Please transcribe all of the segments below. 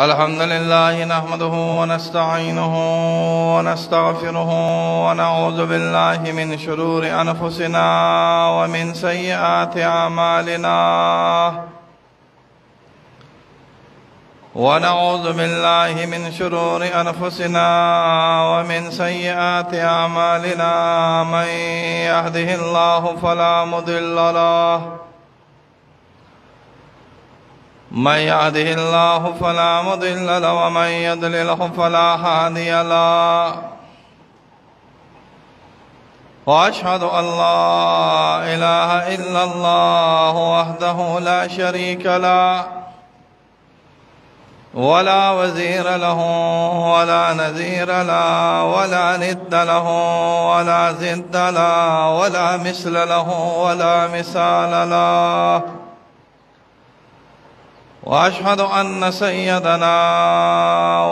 الحمد لله نحمده ونستعينه ونستغفره ونعوذ بالله من شرور أنفسنا ومن سيئات أعمالنا ونعوذ بالله من شرور أنفسنا ومن سيئات أعمالنا من يهده الله فلا مضل له من يهده الله فلا مضل له ومن يضلله فلا هادي له واشهد ان لا اله الا الله وحده لا شريك له ولا وزير له ولا نذير له ولا ند له ولا زد له ولا مثل له ولا مثال له واشهد ان سيدنا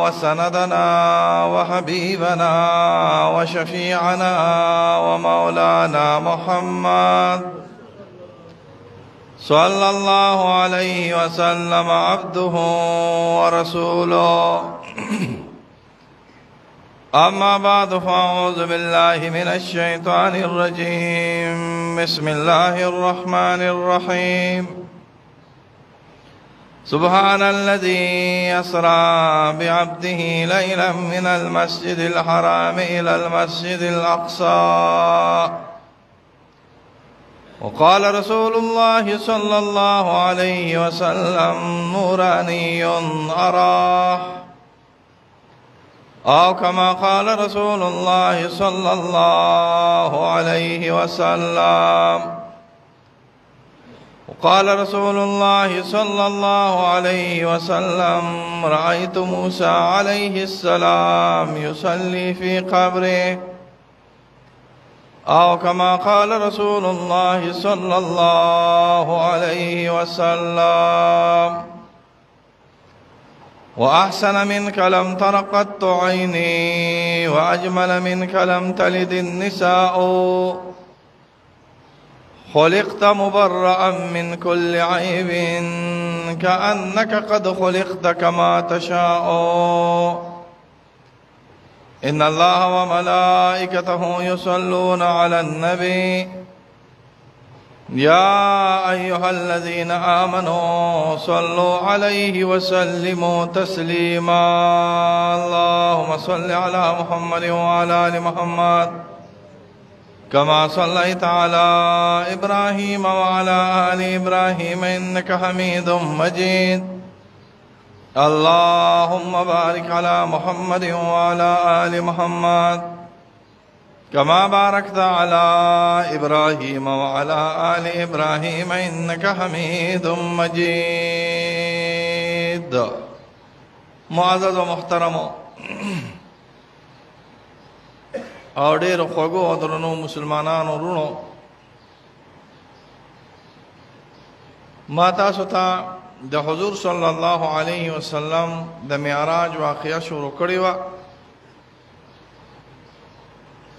وسندنا وحبيبنا وشفيعنا ومولانا محمد صلى الله عليه وسلم عبده ورسوله أما بعد فأعوذ بالله من الشيطان الرجيم بسم الله الرحمن الرحيم سبحان الذي أسرى بعبده ليلا من المسجد الحرام إلى المسجد الأقصى وقال رسول الله صلى الله عليه وسلم نوراني أراه أو كما قال رسول الله صلى الله عليه وسلم وقال رسول الله صلى الله عليه وسلم رأيت موسى عليه السلام يصلي في قبره أو كما قال رسول الله صلى الله عليه وسلم وأحسن منك لم تر قط عيني وأجمل منك لم تلد النساء خلقت مبرأ من كل عيب كأنك قد خلقت كما تشاء إن الله وملائكته يصلون على النبي يا أيها الذين آمنوا صلوا عليه وسلموا تسليما اللهم صل على محمد وعلى آل محمد كما صليت على إبراهيم وعلى آل إبراهيم إنك حميد مجيد اللهم بارك على محمد وعلى آل محمد كما باركت على إبراهيم وعلى آل إبراهيم إنك حميد مجيد معزز و محترم او ډېر خوږو او درنو مسلمانانو وروڼو ما تاسو ته د حضور صلی الله علیه وسلم د معراج واقعه شروع کړې وه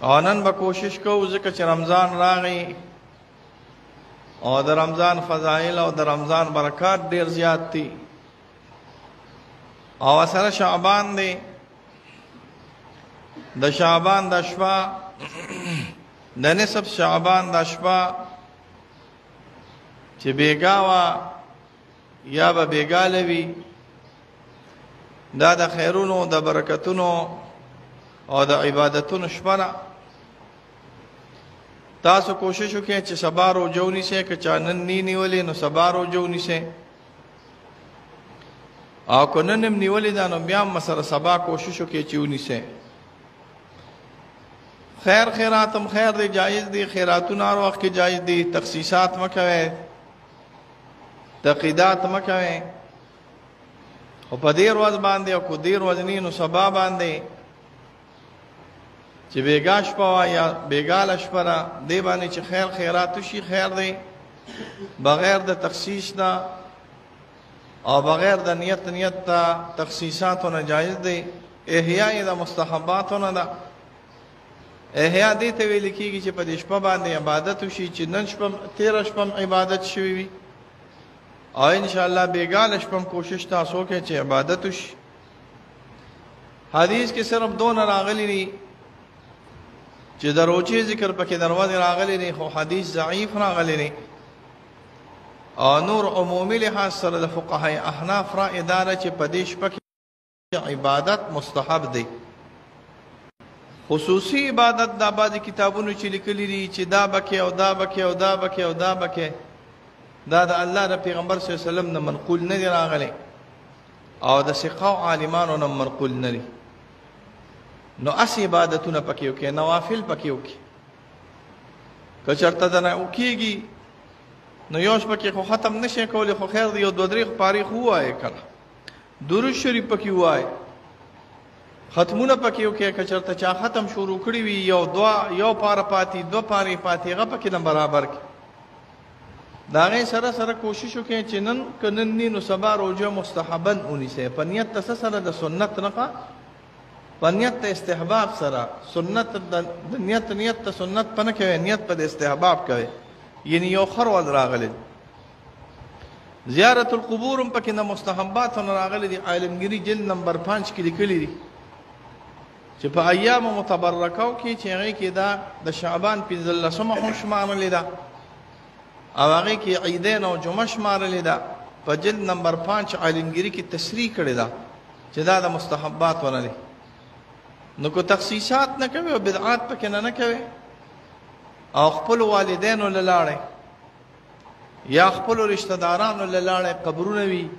او نن به کوشش کوو ځکه چې رمضان راغی او د رمضان فضایل او د رمضان برکات ډیر زیات دي او سره شعبان دی د شعبان د شپه د نصف شعبان د شپه چې بیګا وا یا به بیګا لوي دا د خیرونو د برکتونو او د عبادتونو شپه ده تاسو کوشش وکړئ چې سبا روزه ونیسئ که چا نن نی نیولې نو سبا روزه ونیسئ او که نن هم نیولې ده نو بیا هم سره سبا کوشش وکړئ چې ونیسئ خیر خیرات هم خیر دی جایز دی خیراتونه هر وخت کې جایز دي تخصیصات مه کوئ تقیدات مه کوئ او په دې ورځ باندې او کو دې ورځ نه نو سبا باندې چې بیګا شپه وا یا بیګا شپه را دی باندې چې خیر خیرات شي خیر دی بغیر د تخصیص نه او بغیر د نیت نیت ته تخصیصات نه جایز دی احیاء د مستحبات نه ده احیاء دې ته ویل کیږي چې په دې شپه باندې عبادت وشي چې نن شپه 13 شپه عبادت شوي وي او ان شاء الله بیګا شپه کوشش تاسو کې چې عبادت وشي حدیث کې صرف دون راغلي دي چې د روزې ذکر پکې دروازه راغلي دي، خو حدیث ضعیف راغلي دي. او نور عمومي لحاظ سره د فقهای احناف را اداره چې په دې شپه کې عبادت مستحب دی. خصوصي عبادت دا بعضې کتابونو چې لیکلي دي چې دا بکې او دا بکې او دا بکې او دا بکې، دا د الله د پیغمبر صلی الله علیه وسلم نه منقول نه دی راغلی او د ثقه عالمانو نه منقول نه دی. نو اس عبادتونه پکې وکړي، نوافل پکې وکړي. که چېرته دنه وکېږي نو یو شپه کې خو ختم نشي کولی، خو خیر دی یو دوه درې پارې خو ووایې که نه، درود شریف پکې ووایې، ختمونه پکې وکړي. که چېرته چا ختم شروع کړي وي، یو دوه یو پاره پاتې، دوه پارې پاتې، هغه پکې نه برابر کړي. د هغې سره سره کوشش وکړئ چې نن که نن نی نو سبا روژه مستحبا ونیسئ، په نیت ته څه سره؟ د سنت نه، په نیت ته استحباب سره. سنت د نیت، نیت ته سنت په نه کوي، نیت په د استحباب کوي. یعنی یو خر ول راغلی. زیارت القبور هم پکې د مستحباتو نه راغلي دي. عالمګیري جلد نمبر 5 کې لیکلي دي چې په ایام متبرکو کې چې هغې کې دا د شعبان 15مه هم شمارلې ده او هغې کې عیدین او جمعه شمارلې ده. په جلد نمبر 5 عالمګیري کې تصریح کړې ده چې دا د مستحباتو نه دی. نو که تخصیصات نه کوي او بدعات پکې نه نه کوي او خپل والدینو له لاړې یا خپل رشتہ دارانو له لاړې قبرونه وي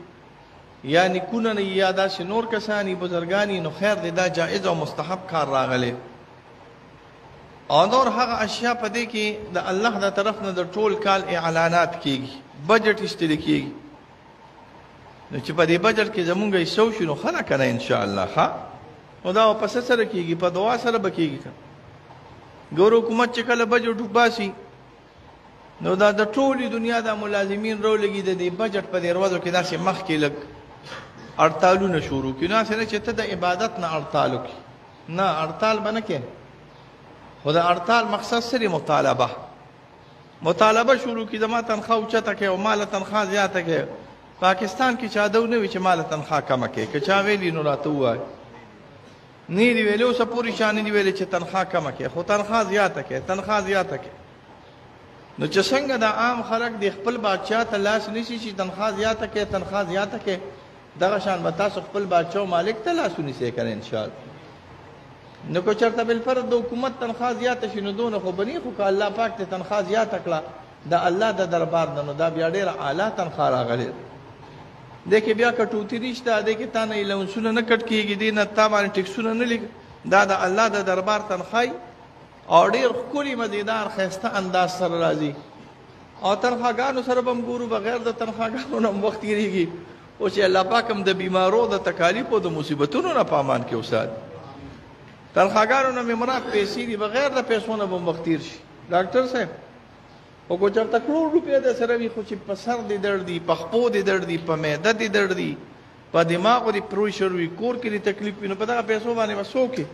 یا نیکونه نه یا داسې نور کسانی بزرګانی، نو خیر دی، دا جائز او مستحب کار راغلی. او نور هغه اشیاء په دې کې د الله د طرف نه د ټول کال اعلانات کیږي، بجټ ایستل کیږي. نو چې په دې بجټ کې زمونږ حصه وشي نو ښه ده که نه انشاءالله. ښه، نو دا په څه سره کیږي؟ په دعا سره به کیږي. ګور حکومت چې کله بجټ وباسي نو دا د ټولې دنیا دا ملازمین راولېږي، د دې بجټ په دې ورځو کې داسې مخکې لږ اړتالونه شروع کړي. نو هسې نه چې ته د عبادت نه اړتال وکړي، نه اړتال به نه کې، خو د اړتال مقصد څه دی؟ مطالبه. مطالبه شروع کړي، زما تنخوا اوچته کړي او ماله تنخوا زیاته کړي. پاکستان کې چا دو نه وي چې ماله تنخوا کمه کړي، که چا ویلي نو راته ووایي. نه دي ویلي، اوسه پورې چا نه دي ویلي چې تنخوا کمه کړي، خو تنخوا زیاته کړي، تنخوا زیاته کړي. نو چې څنګه د عام خلک د خپل بادشاه ته لاس نیسي چې تنخوا زیاته کړي، تنخوا زیاته کړي، دغه شان به تاسو خپل بادشاه او مالک ته لاس ونیسئ که نه انشاءالله. نو که چېرته بالفرض د حکومت تنخوا زیاته شي نو دونه خو به نه، خو که الله پاک ته تنخوا زیاته کړه د الله د دربار نه، نو دا بیا ډېره اعلی تنخوا راغلې ده. دې کې بیا کټوتي نشته، دې کې تا نه الاونسونه نه کټ کېږي، دې نه تا باندې ټیکسونه نه لګي. دا د الله د دربار تنخوا او ډېر ښکلي مزیدار ښایسته انداز سره راځي. او تنخواګانو سره به هم ګورو، بغیر د تنخواګانو نه هم وخت تېرېږي. او چې الله پاک هم د بیمارو د تکالیفو د مصیبتونو نه په امان کې وساتي. تنخواګانو نه مې مراد پیسې دي، بغیر د پیسو نه به هم وخت تېر شي. ډاکټر صاحب او که چېرته کروڑ روپۍ در سره وي، خو چې په سر دې درد دي، په خپو دې درد دي، په معده دې درد دي، په دماغو دې پریشر وي، کور کې دې تکلیف وي، نو په دغه پیسو باندې به څوک یې؟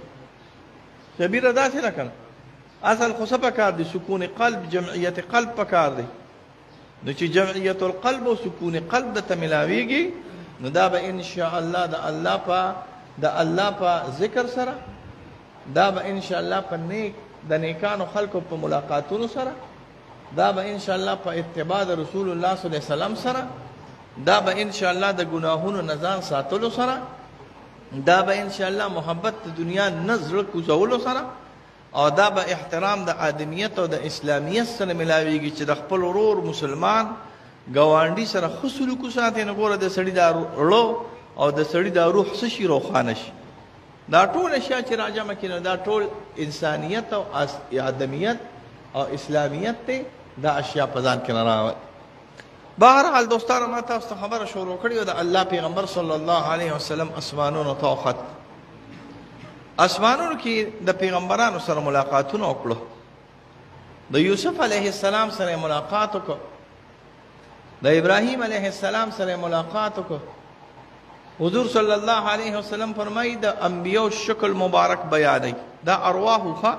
شبیره داسې نه که نه؟ اصل خو څه پکار دی؟ سکون قلب، جمعیت قلب پکار دی. نو چې جمعیت القلب او سکون قلب درته ملاویږي، نو دا به انشاءالله د الله په ذکر سره، دا به انشاءالله په نیک د نیکانو خلکو په ملاقاتونو سره، دا به انشاءالله په اتباع د رسول الله صلی الله علیه وسلم سره، دا به انشاءالله د ګناهونو نه ځان ساتلو سره، دا به انشاءالله محبت د دنیا نه زړه کوزولو سره، او دا به احترام د آدمیت او د اسلامیت سره ملاویږي چې د خپل ورور مسلمان ګاونډي سره ښه سلوک وساتي. نو ګوره د سړي دا زړه او د سړي دا روح څه شي روښانه شي. دا ټول اشیاء چې راجمع کړي، نو دا ټول انسانیت او آدمیت او اسلامیت ته دا اشیاء په ځان کې نه راولي. بهرحال دوستانو، ما تاسو ته خبره شروع کړې او د الله پیغمبر صلی الله علیه وسلم اسمانونو ته وخت. اسمانونو کې د پیغمبرانو سره ملاقاتونه وکړو، د یوسف علیه السلام سره ملاقات وکړو، د ابراهیم علیه السلام سره ملاقات وکړو. حضور صلی الله علیه وسلم فرمایي د انبیو شکل مبارک بیانوي. دا ارواح ښه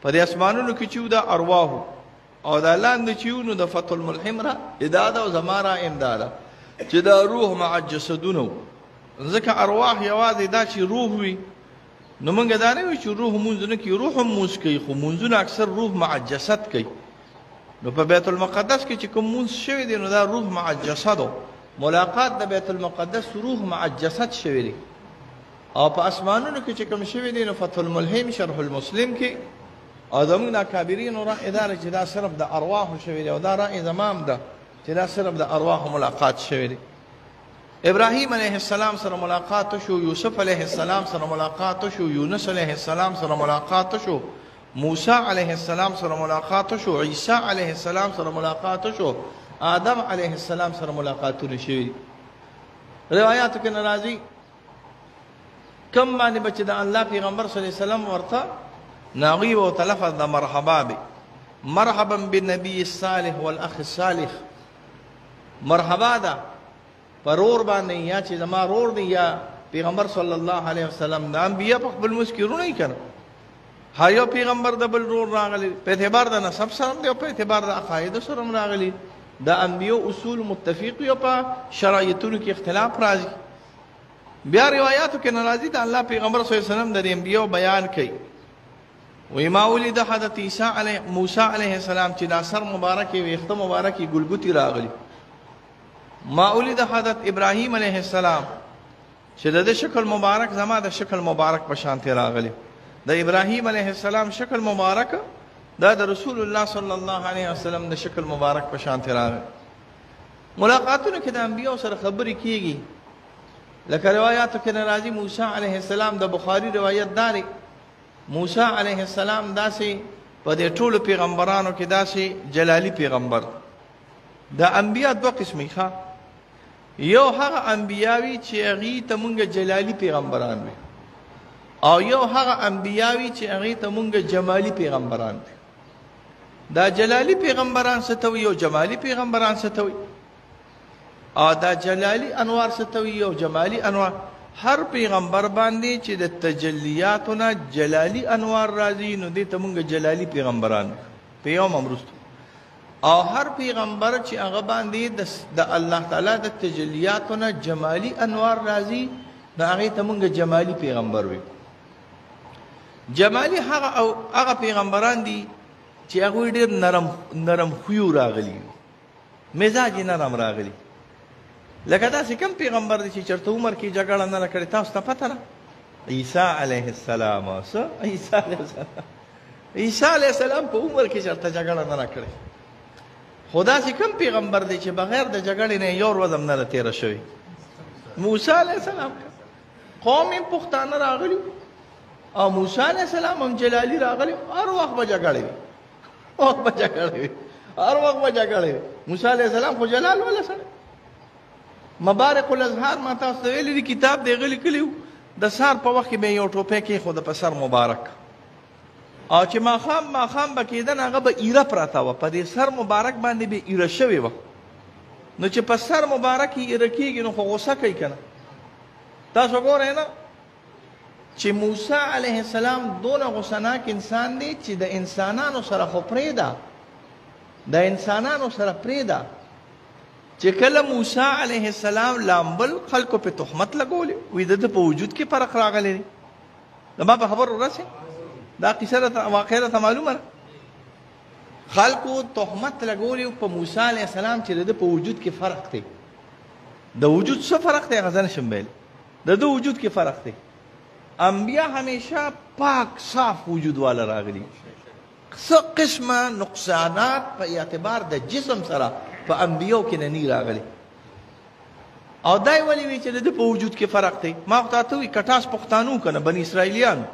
په دې اسمانونو کې چې دا ارواح او دا لاندې چې نو د فتح الملحم را ادا ده او زما را امداد چې دا روح مع جسدونو. ځکه ارواح یوازې دا چې روح وي، نو موږ دا نه وایو چې روح مونځ نه کوي، روح هم مونځ کوي، خو مونځونه اکثر روح مع جسد کوي. نو په بیت المقدس کې چې کوم مونځ شوی دی نو دا روح مع جسد، ملاقات د بیت المقدس روح مع جسد شوی دی. او په اسمانونو کې چې کوم شوی دی نو فتح الملهم شرح المسلم کې او زموږ د اکابرینو رأی دا دی چې دا صرف د ارواحو شوی دی، او دا رأی زما هم ده چې دا صرف د ارواحو ملاقات شوی دی. ابراهیم علیه السلام سره ملاقات شو، یوسف علیه السلام سره ملاقات شو، یونس علیه السلام سره ملاقات شو، موسی علیه السلام سره ملاقات شو، عیسی علیه السلام سره ملاقات شو، آدم علیه السلام سره ملاقاتونه شوي. روایاتو کې ناراضي کم باندې بچ د الله پیغمبر صلی الله علیه وسلم ورته ناغي او تلفظ د مرحبا به، مرحبا بالنبي الصالح والاخ الصالح. مرحبا ده پرور باندې، یا چې زما رور دی یا پیغمبر صلی الله علیه وسلم. د انبیا په خپل منځ کې رونه یې کنه، هر یو پیغمبر د بل رور راغلی، په اعتبار د نسب سره هم دی او په اعتبار د عقایدو سره هم راغلی. د انبیو اصول متفق وي او په شرایطونو کې اختلاف راځي. بیا روایاتو کې ناراضي د الله پیغمبر صلی الله علیه وسلم د انبیو بیان کوي، وی ما ولید حضرت عیسی علیه موسی علیه السلام چې دا سر مبارک ویښته مبارک ګلګوتي راغلی. ما ولید حضرت ابراهیم علیه السلام چې د شکل مبارک زما د شکل مبارک په شان ته راغلی. د ابراهیم علیه السلام شکل مبارک دا د رسول الله صلی الله علیه وسلم د شکل مبارک په شان ته راغلی. ملاقاتونو کې د انبیو سره خبرې کیږي، لکه روایاتو کې ناراضي موسی علیه السلام، د بخاری روایت داري موسی علیه السلام داسې په دې ټولو پیغمبرانو کې داسې جلالی پیغمبر. د انبیا دوه قسمې ښه، یو هغه انبیاوي چې هغې ته مونږ جلالی پیغمبران وي، او یو هغه انبیاوي چې هغې ته مونږ جمالي پیغمبران وي. دا جلالی پیغمبران څه ته وي او جمالي پیغمبران څه ته وي؟ او دا جلالی انوار څه ته وي او جمالي انوار؟ هر پیغمبر باندې چې د تجلیاتو نه جلالی انوار راځي نو دې ته مونږ جلالی پیغمبران په یو ممرستو. او هر پیغمبر چې هغه باندې د الله تعالی د تجلیاتو نه جمالي انوار راځي نو هغې ته مونږ جمالي پیغمبر وي. جمالي هغه او هغه پیغمبران دي چې هغوی ډېر نرم خویو راغلي، مزاج یې نرم راغلي. لکه داسې کوم پیغمبر دی چې چېرته عمر کې جګړه نه کړې، تاسو ته پته ده؟ عیسی علیه السلام. څه عیسی علیه السلام؟ عیسی علیه السلام په عمر کې چېرته جګړه نه کړې. خو داسې کوم پیغمبر دی چې بغیر د جګړې نه یو ورځ هم نه ده تېره شوې؟ موسی علیه السلام. قوم یې پښتانه راغلي او موسی علیه السلام هم جلالی راغلي، هر وخت به جګړې وي، وخت به جګړې وي، هر وخت به جګړې وي. موسی علیه السلام خو جلال ولا سړی. مبارک الازهار ما تاسو ته ویلي دي، کتاب دی هغه لیکلی و، د سهار په وخت کې به یې یو ټوپی کېښوده په سر مبارک، او چې ماښام به کېده نو هغه به ایره پرته وه، په دې سر مبارک باندې به ایره شوې وه. نو چې په سر مبارک یې ایره کېږي نو خو غوسه کوي که نه. تاسو ګورئ نه چې موسی علیه السلام دونه غوسهناک انسان دی چې د انسانانو سره خو پرېږده، د انسانانو سره پرېږده، چې کله موسی علیه السلام لامبل خلکو په تهمت لګولی، وی د ده په وجود کې فرق راغلی دی. زما په خبرو رسې؟ دا قصه راته واقعه راته معلومه ده. خلکو تهمت لګولی په موسی علیه السلام چې د ده په وجود کې فرق دی. د وجود څه فرق دی هغه زه نه شم ویلی، د ده وجود کې فرق دی. انبیا همیشه پاک صاف وجود والا راغلي، څه قسمه نقصانات په اعتبار د جسم سره په انبیو کې نه نی راغلي. او دا یې ولې وي چې د ده په وجود کې فرق دی؟ ما خو تاته ووایي کټاس پښتانو که نه بني اسرائیلیانو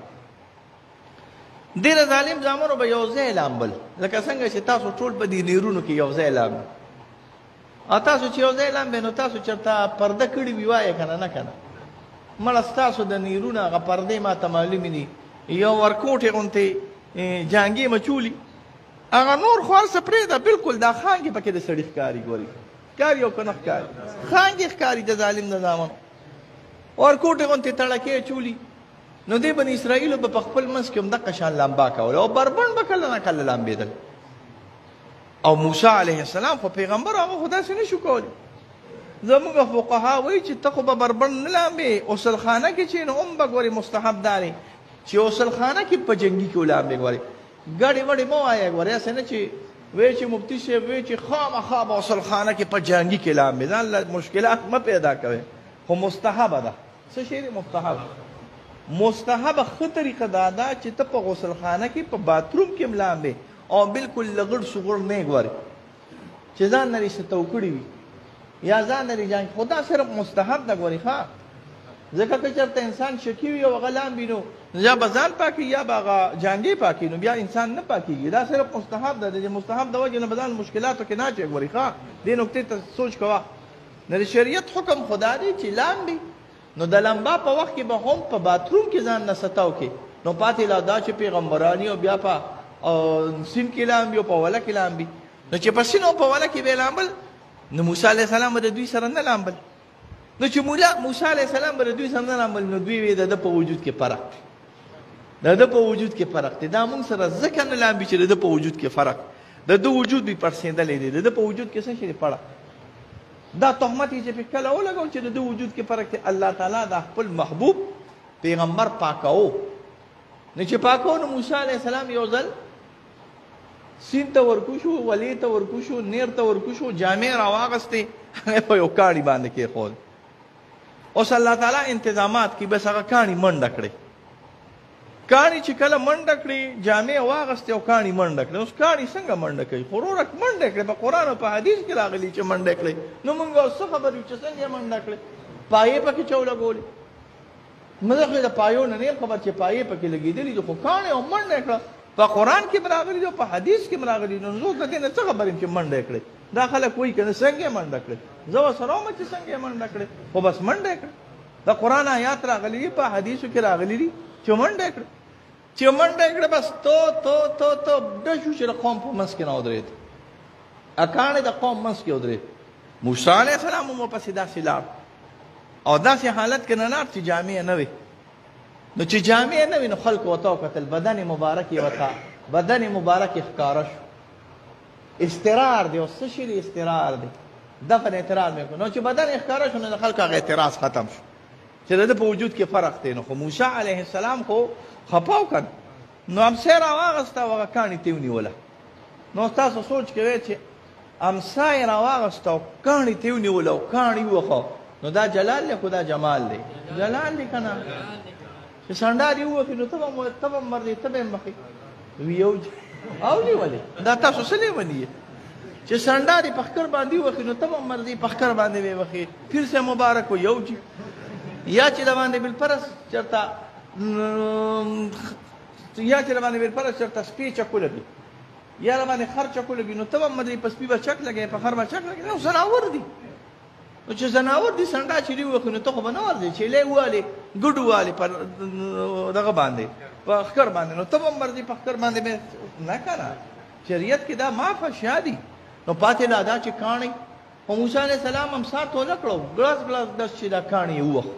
دې ظالم زامنو به یو ځای لامبل، لکه څنګه چې تاسو ټول په دې نیرونو کې یو ځای لامبل، او تاسو چې یو ځای لامبئ نو تاسو چېرته پرده کړي وي وایې که نه؟ نه که نه مړه ستاسو د نیرونو هغه پردې ما ته معلومې دي، یو ورکوټې غوندې جانګې مچولي، هغه نور خو هر څه پرېږده، بالکل دا خانګې پکې د سړي ښکاري. ګوري ښکاري او که نه ښکاري؟ خانګې ښکاري د ظالم د زامنو، ورکوټې غوندې تړکې اچولي. نو دې بني اسرائیلو به په خپل منځ کې هم دقه شان لامبا کوله او بربنډ به کله نه کله لامبېدل. او موسی علیه السلام خو پیغمبر، هغه خو داسې نه شو کولی. زموږ فقها وایي چې ته خو به بربنډ نه لامبې، غسلخانه کې چې نو هم به ګورې مستحب دا دی چې غسلخانه کې په جنګي کې ولامبې. ګورې ګډې وډې مه وایه، ګورې هسې نه چې وایي چې مفتي صاحب وایي چې خامخا به غسلخانه کې په جنګي کې لامبې، ځان له مشکلات مه پیدا کوې. خو مستحبه ده. څه شی دی مستحب؟ مستحبه ښه طریقه دا ده چې ته په غسلخانه کې په باتروم کې هم لامبې او بالکل لغړ سغړ نه ګورې چې ځان نه دې څه تو کړي وي یا ځان نه دې جان. خو دا صرف مستحب ده ګورې ښه، ځکه که چېرته انسان شکي وي او هغه لامبي نو یا به ځان پاکوي یا به هغه جانګې پاکوي، نو بیا انسان نه پاکېږي. دا صرف مستحب ده، د دې مستحب د وجې نه به ځان مشکلاتو کې نه اچوې ګورې ښه. دې نکتې ته سوچ کوه. نو د شریعت حکم خو دا دی چې لامبي، نو د لمبا په وخت کې به هم په باتروم کې ځان نه ستاو کې. نو پاتې لا دا چې پیغمبراني او بیا په سین کې لامبي او په وله کې لامبي، نو چې په سین او په وله کې به لامبل نو موسی علیه السلام به د دوی سره نه لامبل. نو چې موسی علیه السلام به د دوی سره نه لامبل نو دوی وی د ده په وجود کې فرق دی، د ده په وجود کې فرق دی. دا مونږ سره ځکه نه لامبي چې د ده په وجود کې فرق، د ده وجود بې پړسېدلی دی، د ده په وجود کې څه شی دی فرق. دا تهمت یې چې په کله ولګو چې د ده وجود کې فرق دی. الله تعالی دا خپل محبوب پیغمبر پاکاو، نو چې پاکاو نو موسی علیه السلام یو ځل سین ته ورکو شو، ولې ته ورکو شو، نیر ته ورکو شو، جامې راواغستې، هغه په یو کاڼي باندې کېښود. اوس الله تعالی انتظامات کوي، بس هغه کاڼي منډه کړې. کاڼي چې کله منډه کړې، جامې واغستې او کاڼي منډه کړې. اوس کاڼي څنګه منډه کوي؟ خو وروره منډه کړې، په قرآن او په حدیث کې راغلي چې منډه کړې، نو موږ اوس څه خبر یو چې څنګه یې منډه کړې؟ پایې پکې چا ولګولې؟ زه خو د پایو نه نه یم خبر چې پایې پکې لګېدلي دي، خو کاڼي او منډه کړه. په قرآن کې راغلي دي او په حدیث کې راغلي دي، نو زه د دې نه څه خبر یم چې منډه یې کړې؟ دا خلک وایي که نه څنګه یې منډه کړې؟ زه ورسره وم چې څنګه یې منډه کړې، خو بس منډه یې کړې. د قرآن آیات راغلي دي، په حدیثو کې راغلي دي چې منډه یې کړې. چې منډه یې کړې بس تو تو تو تو ډه شو چې د قوم په منځ کې نه ودرېد، کاڼی د قوم منځ کې ودرېد. موسی علیه السلام هم ورپسې داسې لاړ او داسې حالت کې نه لاړ چې جامې یې نه وې. نو چې جامې یې نه وې نو خلکو ورته وکتل، بدن یې مبارک یې ورته، بدن یې مبارک یې ښکاره شو. اضطرار دی، اوس څه شی دی؟ اضطرار دی، دفن اعتراض مې کړو. نو چې بدن یې ښکاره شو نو د خلکو هغه اعتراض ختم شو چې د ده په وجود کې فرق دی. نو خو موسی علیه السلام خو خفه وکړ، نو امسا یې راواغسته او هغه کاڼي ته یې ونیوله. نو تاسو سوچ کوئ چې امسا یې راواغسته او کاڼي ته یې ونیوله او کاڼي ووهه، نو دا جلال دی خو دا جمال دی؟ جلال دی که نه؟ چې سنډار یې ووهي نو ته به هم مرځې، ته به یې مخې وي یو او نیولې. دا تاسو څه لیوني یې چې سنډار یې په ښکر باندې ووهي نو ته به هم مرځې، په ښکر باندې به یې وهې. پیر صاحب مبارک و یو جي، یا چې د باندې بالفرض چېرته، یا چې د باندې بالفرض چېرته سپی چکو لګي یا د باندې خر چکو لګي، نو ته به هم مرځې، په سپي به چک لګوې، په خر به چک لګوې. نو ځناور دي، نو چې ځناور دي سنډا چې دی ووهي نو ته خو به نه ورځې، چیلې ووالې، ګډ ووالې په دغه باندې، په ښکر باندې، نو ته به هم ورځې په ښکر باندې به نه که نه. شریعت کې دا معاف اشیا دي. نو پاتې لا دا چې کاڼی، خو موسی علیه السلام هم سا توله کړو، ګړز ګړز دس چې دا کاڼی یې ووهه.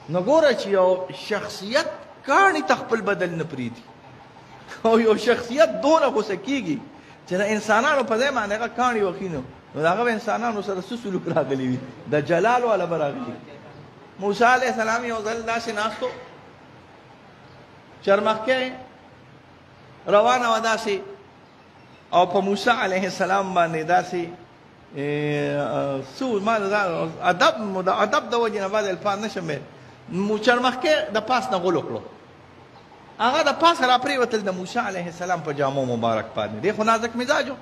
نو ګوره چې یو شخصیت کاڼي ته خپل بدل نه پرېږدي او یو شخصیت دونه غوسه کېږي چې د انسانانو په ځای باندې هغه کاڼي وهي، نو د هغه به انسانانو سره څه سلوک راغلی وي؟ د جلال والا به راغلي. موسی علیه السلام یو ځل داسې ناست و، چرمخکې روانه وه داسې، او په موسی علیه السلام باندې داسې څه ما د ادب د ادب د وجې نه بعضې الفاظ نه شم ویلی. چرمخکې د پاس نه غول وکړو، هغه د پاسه راپرېوتل د موسی علیه السلام په جامو مبارک باندې. دی خو نازک مزاج و،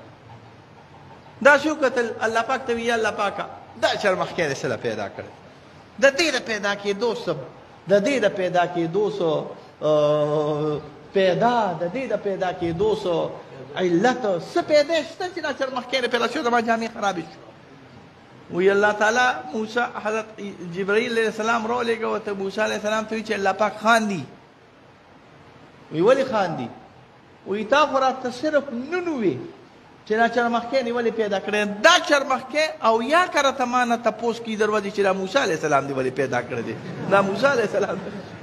داسې وکتل الله پاک ته وی، یا الله پاکه دا چرمخکې دې څه له پیدا کړی؟ د دې د پیدا کېدو څه، د دې د پیدا کېدو څه پیدا، د دې د پیدا کېدو څه علت څه پیدا شته چې دا چرمخکې دې پیدا شو، زما جامې خرابې شو. وی الله تعالی موسی حضرت جبرئیل علیه السلام راولېږه ورته موسی علیه السلام ته وی چې الله پاک خاندي. وی ولې خاندي؟ وی تا خو راته صرف نن ووې چې دا چرمخکې دې ولې پیدا کړی؟ دا چرمخکې او یا که راته ما نه تپوس کړي دروازې چې دا موسی علیه السلام دې ولې پیدا کړی دی، دا موسی علیه السلام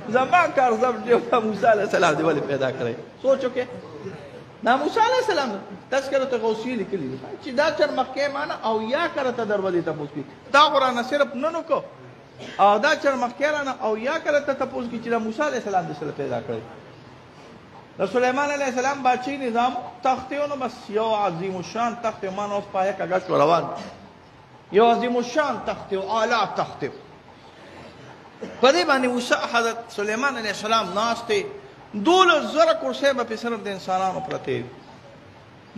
زما کار زم دی، دا موسی علیه السلام دې ولې پیدا کړی؟ سوچ وکړئ. دا موسی علیه السلام تذکرة غوثیه لیکلي دي چې دا چرمخکی مانه او یا کله ته دروازې تپوس کړي، تا خو رانه صرف نن وکړو او دا چرمخکی رانه او یا کله ته تپوس کړي چې دا موسی علیه السلام دې سره پیدا کړی. د سلیمان علیه السلام باچی نظام تخت یې نو بس یو عظیم الشان تخت یې، ما نه اوس پایه کږه شو روان، یو عظیم الشان تخت یې، اعلی تخت یې. په دې باندې موسی حضرت سلیمان علیه السلام ناست دی، 12,000 کرسۍ به پرې صرف د انسانانو پرتې وي،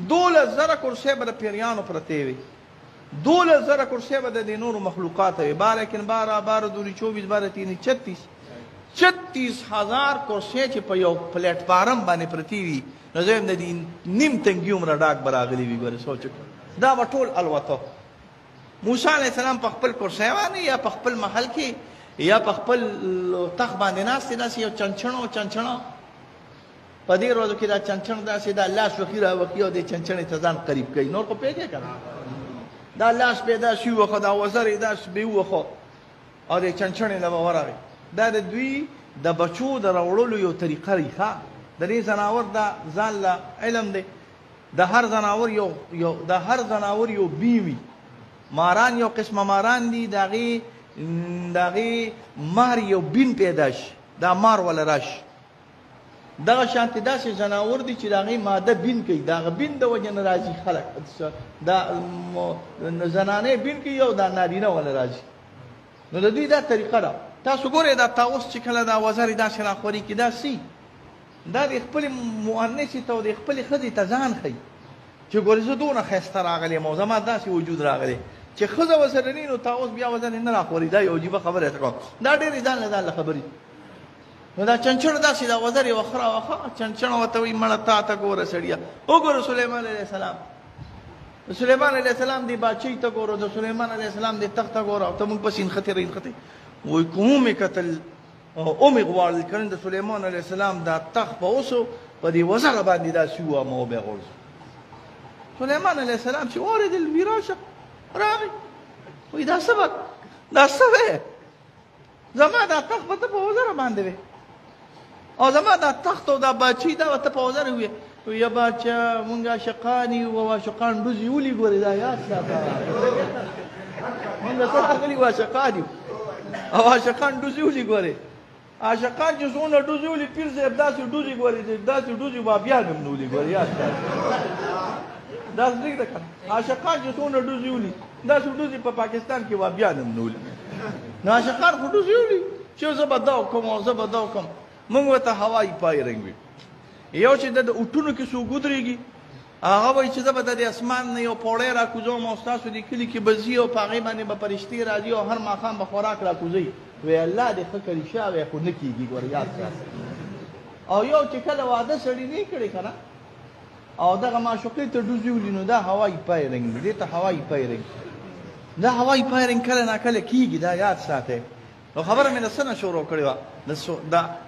12,000 کرسۍ به د پیریانو پرتې وي، 12,000 کرسۍ به د دې نورو مخلوقاتو وي. 12 کن 12، 12 دوني 24، 12 تیني 36، 36,000 کرسۍ چې په یو پلیټ فارم باندې پرتې وي، نو زه وایم د دې نیم تنګي عمره ډاک به راغلي وي. ګورې سوچ وکړه، دا به ټول الوته. موسی علیه السلام په خپل کرسۍ باندې یا په خپل محل کې یا په خپل تخت باندې ناست دی، داسې یو چنچڼو چنچڼو په دې ورځو کې دا چنچڼ داسې دا لاس وخي راوخي او دې چنچڼې ته ځان قریب کوي. نور خو پوهېږې که نه، دا لاس به یې داسې ووښه، دا وزر یې داسې به یې ووښه او دې چنچڼې له به ورغی. دا د دوی د بچو د راوړلو یو طریقه دی. ښه، د دې ځناور دا ځان له علم دی، د هر ځناور یو یو د هر ځناور یو بی وي. ماران یو قسمه ماران دي، د هغې مار یو بین پیدا شي، دا مار وله راشي. دغه شانتې داسې ځناور دي چې د هغې ماده بین کوي، د هغه بین د وجې نه راځي خلک، دا زنانې بین کوي او دا نارینه وله راځي. نو د دوی دا طریقه ده. تاسو ګورئ دا طاووس چې کله دا وزرې داسې راخوري کې دا سي، دا د خپلې مؤنثې ته او د خپلې ښځې ته ځان ښیي چې ګورې زه دونه ښایسته راغلی یم او زما داسې وجود راغلی چې ښځه ورسره نه نو طاووس بیا وزرې نه راخوري. دا یو عجیبه خبره ده، دا ډېرې ځان له ځان له خبرې. نو دا چنچڼ داسې دا وزرې وخه راوخه، چنچڼ ورته وایي مړه تا ته ګوره سړیه، وګوره سلیمان علیه السلام، سلیمان علیه السلام دې باچۍ ته ګوره، د سلیمان علیه السلام دې تخت ته ګوره، او ته موږ پسې نښتې رانښتې. وایي کوم یې کتل او مې غواړل کړن د سلیمان علیه السلام دا تخت به اوس په دې وزره باندې داسې ووهم او به یې غورځوم. سلیمان علیه السلام چې واورېدل وي راشه راغی، وایي دا څه به دا څه وایې، زما دا تخت به ته په وزره باندې وې او زما دا تخت او دا باچۍ دا به ته په وزره وې. یا باچا مونږ عاشقان یو او عاشقان ډوزې ولي ګورې، دا یاد ساته، مونږ څه راغلي یو عاشقان یو او عاشقان ډوزې ولي ګورې. عاشقان چې څونه ډوزې ولي پیر صاحب داسې ډوزې ګورې چې داسې ډوزې بابیان هم نه ولي ګورې، یاد ساته داسې ټیک ده که نه. عاشقان چې څونه ډوزې ولي داسې ډوزې په پاکستان کې بابیان هم نه ولي. نو عاشقان خو ډوزې ولي چې زه به دا وکړم او زه به دا وکړم. موږ ورته هوایي پای رنګ وي. یو چې د اوټونو کې څوک ودرېږي هغه وایي چې زه به د دې اسمان نه یو پوړی راکوزوم او ستاسو دې کلي کې به ځي او په هغې باندې به فرشتې راځي او هر ماښام به خوراک راکوزوي. وایي الله دې ښه کړي شه، وایي خو نه کېږي ګوره یاد ساته. او یو چې کله واده سړي نه کړی که نه او دغه معشوقې ته ډوزې ولي، نو دا هوایي پای رنګ دی، دې ته هوایي پای رنګ، دا هوایي پای رنګ کله ناکله کېږي، دا یاد ساتئ. نو خبره مې د څه نه شروع کړې وه؟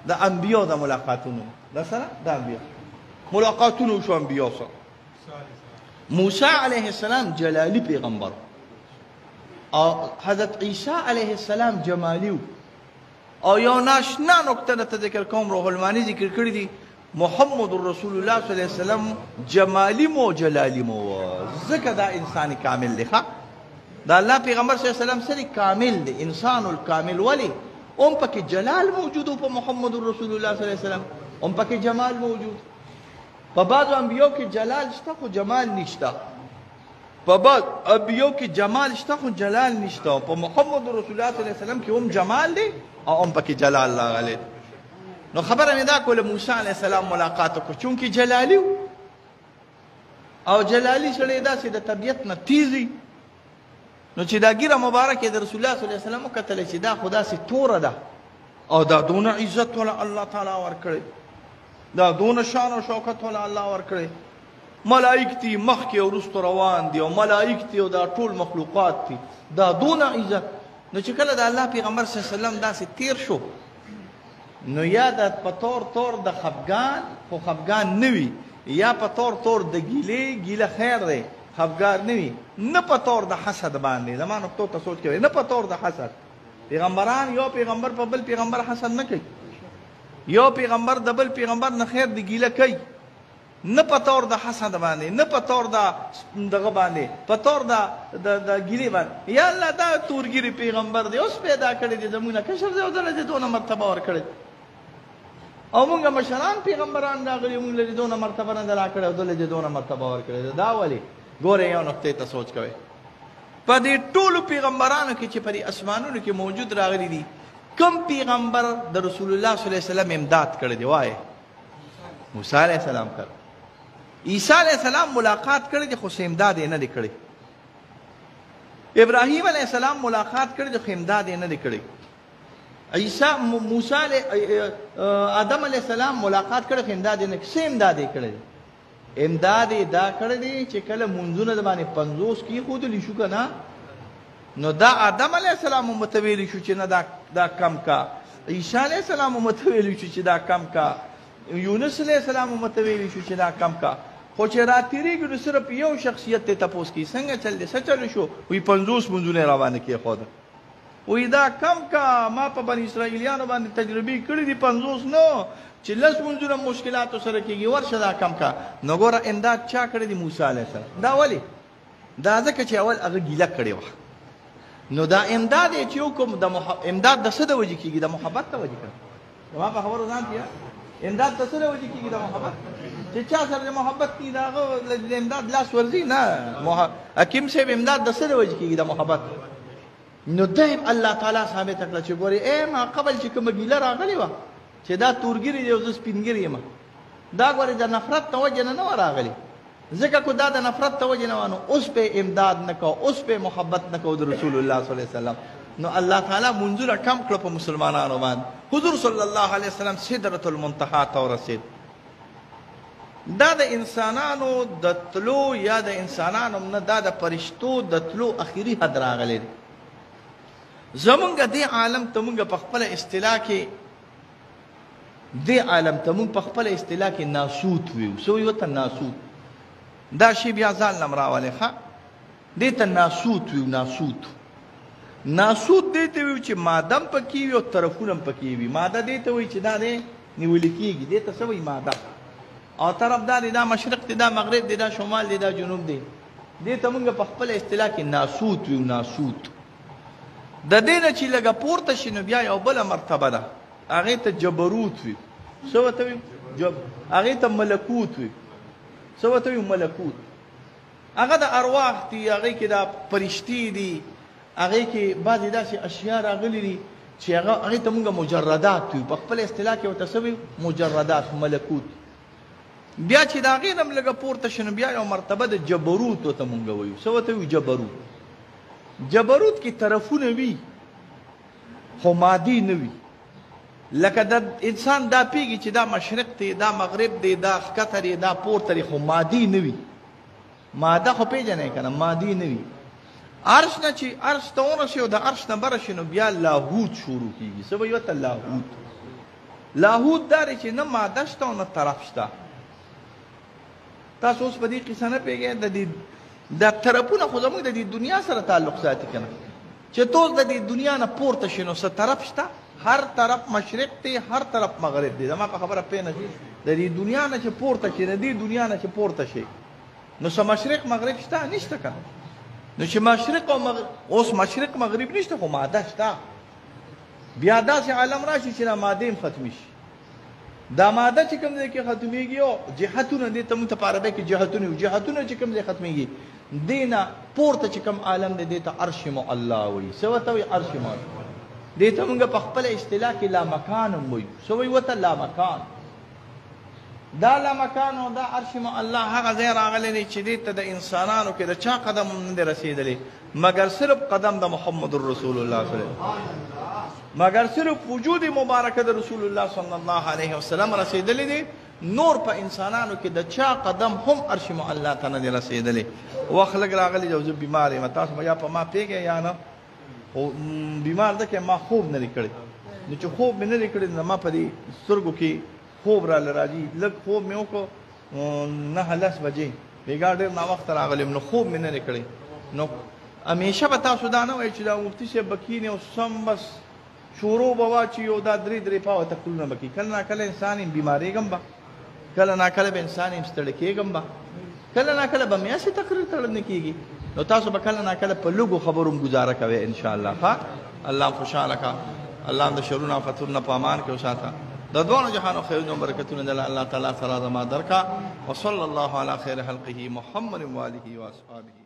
د انبیو د ملاقاتونو، د سره د انبیو ملاقاتونو شو انبیو سره. موسی علیه السلام جلالی پیغمبر او حضرت عیسی علیه السلام جمالی. او یو ناشنا نکته درته ذکر کوم، روح المانی ذکر کړی دی، محمد رسول الله صلی الله علیه وسلم جمالی مو جلالی مو، ځکه دا انسان کامل دی. ښه، دا الله پیغمبر صلی الله علیه وسلم سره کامل دی، انسان الکامل. ولی هم پکې جلال موجود په محمد رسول الله صلی الله علیه وسلم، هم پکې جمال موجود. په بعضو انبیو کې جلال شته خو جمال نشته، په بعض انبیو کې جمال شته خو جلال نشته. په محمد رسول الله صلی الله علیه وسلم کې هم جمال دی او هم پکې جلال راغلی. نو خبره مې دا کوله، موسی علیه السلام ملاقات وکړو، چونکې جلالي او جلالي سړی داسې د طبیعت نه تیزي، نو چې دا ږیره مبارکه د رسول الله صلی الله علیه وسلم وکتله چې دا خو داسې توره ده او دا دونه عزت وله الله تعالی ورکړی، دا دونه شان او شوکت وله الله ورکړی، ملائک دي مخکې او وروسته روان دي او ملائک دي او دا ټول مخلوقات دي، دا دونه عزت. نو چې کله د الله پیغمبر صلی الله علیه وسلم داسې تیر شو، نو یا د په تور تور د خفګان خو خفګان نه وي، یا په تور تور د ګیلې، ګیله خیر دی خفګان نه وي، نه په تور د حسد باندې. زما نقطو ته سوچ کوي، نه په تور د حسد. پیغمبران یو پیغمبر په بل پیغمبر حسد نه کوي، یو پیغمبر د بل پیغمبر نه خیر د ګیله کوي، نه په تور د حسد باندې، نه په تور د دغه باندې، په تور د د ګیلې باندې. یا الله دا تورګیری پیغمبر دی اوس پیدا کړی دی، زموږ نه کشر دی او دله دې دونه مرتبه ورکړې، او مونږ مشران پیغمبران راغلي، مونږ له دې دونه مرتبه نه ده راکړې او دله دې دونه مرتبه ورکړې. دا ولې؟ ګورئ یو نقطې ته سوچ کوئ. په دې ټولو پیغمبرانو کې چې په دې اسمانونو کې موجود راغلي دي، کوم پیغمبر د رسول الله صلی الله علیه وسلم امداد کړی دی؟ وایه موسی علیه السلام کړ. عیسی علیه السلام ملاقات کړی دی خو څه امداد یې نه دی کړی. ابراهیم علیه السلام ملاقات کړی دی خو امداد یې نه دی کړی. عیسی موسی آدم علیه السلام ملاقات کړی خو امداد یې نه کړی. څه امداد یې کړی دی؟ امداد یې دا کړی دی چې کله مونځونه د باندې 50 کېښودلی شو که نه، نو دا آدم علیه السلام هم ورته ویلی شو چې نه دا کم کا، عیسی علیه السلام هم ورته ویلی شو چې دا کم کا، یونس علیه السلام هم ورته ویلی شو چې دا کم کا. خو چې راتېرېږي نو صرف یو شخصیت ته تپوس کوي، څنګه چل دی، څه چل شو؟ وایي 50 مونځونه یې راباندې کېښوده. وایي دا کم کا، ما په بني اسرائیلیانو باندې تجربې کړي دي، 50 نه چې 10 مونځونه مشکلاتو سره کېږي، ورشه دا کم کا. نو ګوره امداد چا کړی دی؟ موسی علیه السلام. دا ولې؟ دا ځکه چې اول هغه ګیله کړې وه. نو دا امداد یې چې وکړم، د امداد د څه د وجې کېږي؟ د محبت د وجې کړه. زما په خبرو ځان تیار؟ امداد د څه د وجې کېږي؟ د محبت. چې چا سره د محبت کېږي د هغه د امداد لاس ورځي نه. حکیم صاحب امداد د څه د وجې کېږي؟ د محبت. نو دا الله تعالی ثابته کړه چې ګورې ای ما قبل چې کومه ګیله راغلې وه چې دا تورګیری دی او زه سپینګیری یم، دا ګورې د نفرت د وجې نه نه وه راغلې، ځکه که دا د نفرت د وجې نه وه نو اوس پې امداد نه کوو، اوس پې محبت نه کوو د رسول الله صلی الله علیه وسلم. نو الله تعالی منځونه کم کړه په مسلمانانو باندې. حضور صلی الله علیه وسلم سدرة المنتها ته ورسېد. دا د انسانانو د تلو یا د انسانانو نه، دا د فرشتو د تلو اخري حد راغلی دی. زمونږ دې عالم ته مونږ په خپله اصطلاح کې، دې عالم ته مونږ په خپله اصطلاح کې ناسوت ویو. څه ویو ورته؟ ناسوت. دا شی بیا ځان لم راولې، ښه دې ته ناسوت ویو. ناسوت، ناسوت دې ته ویو چې ماده هم پکې وي او طرفونه هم پکې وي. ماده دې ته وایي چې دا دی نیول کېږي، دې ته څه وایي؟ ماده. او طرف دا دی، دا مشرق دی، دا مغرب دی، دا شمال دی، دا جنوب دی. دې ته مونږ په خپله اصطلاح کې ناسوت ویو. ناسوت د دې نه چې لږه پورته شي نو بیا یو بله مرتبه ده، هغې ته جبروت وي. څه ورته وي؟ هغې ته ملکوت وي. څه ورته وي؟ ملکوت. هغه د ارواح دي، هغې کې د فرشتې دي، هغې کې بعضې داسې اشیا راغلي دي چې هغه هغې ته مونږ مجردات ویو. په خپله اصطلاح کې ورته څه ویو؟ مجردات، ملکوت. بیا چې د هغې نه هم لږه پورته شي نو بیا یو مرتبه د جبروت ورته مونږ ویو. څه ورته ویو؟ جبروت. جبروت کې طرفونه وي خو مادي نه وي. لکه د انسان دا پیږي چې دا مشرق دی، دا مغرب دی، دا ښکته دی، دا پورته دی، خو مادي نه وي. ماده خو پېژنې که نه، مادي نه وي. عرش نه چې عرش ته ورسې او د عرش نه بره شي نو بیا لاهوت شروع کېږي. څه وایي ورته؟ لاهوت. لاهوت دا دی چې نه ماده شته او نه طرف شته. تاسو اوس په دې قصه نه پوهېږئ. د دې دا طرفونه خو زموږ د دې دنیا سره تعلق ساتي که نه، چې ته اوس د دې دنیا نه پورته شې نو څه طرف شته؟ هر طرف مشرق دی، هر طرف مغرب دی. زما په خبره پوه نه شې. د دې دنیا نه چې پورته شې، د دې دنیا نه چې پورته شې نو څه مشرق مغرب شته؟ نشته که نه. نو چې مشرق او مغرب، اوس مشرق مغرب نشته خو ماده شته. بیا داسې عالم راشي چې دا مادې هم ختمې شي. دا ماده چې کوم ځای کې ختمېږي او جهتونه، دې ته مونږ ته په عربۍ کې جهتونه وي، جهتونه چې کوم ځای ختمېږي، دې نه پورته چې کوم عالم دی دې ته عرش معلا وایي. څه ورته وایي؟ عرش معلا. دې ته مونږ په خپله اصطلاح کې لامکان هم وایو. څه وایي ورته؟ لامکان. دا لامکان او دا عرش معلا هغه ځای راغلی دی چې دې ته د انسانانو کې د چا قدم هم نه دی رسېدلی، مګر صرف قدم د محمد رسول الله صلی الله علیه وسلم، مګر صرف وجود مبارک د رسول الله صلی الله علیه وسلم رسېدلی دی. نور په انسانانو کې د چا قدم هم عرش معلا ته نه دی رسېدلی. وخت لږ راغلی دی او زه بیمار یم، تاسو به یا په ما پوهېږئ یا نه، خو بیمار ده که ما خوب نه دی کړی. نو چې خوب مې نه دی کړی نو ما په دې سترګو کې خوب راله راځي. لږ خوب مې وکړو 9 10 بجې، بېګا ډېر ناوخته راغلی یم، نو خوب مې نه دی کړی. نو همیشه به تاسو دا نه وایئ چې دا مفتي صاحب به کښېني او سم بس شروع به واچي او دا درې درې پاوه تقریرونه به کوي. کله ناکله انسان یم، بیمارېږم به. کله نا کله به انسان هم ستړی کېږم به، کله نا کله به مې هسې تقریر تړل نه کېږي. نو تاسو به کله نا کله په لږو خبرو هم ګزاره کوئ ان شاء الله. ښه، الله هم خوشحاله کړه، الله هم د شرونو آفتونو نه په امان کې وساته، د دواړو جهانو خیرونه او برکتونه د الله تعالی سره زما درکا. وصلی الله علی خیر خلقه محمد و آله و اصحابه.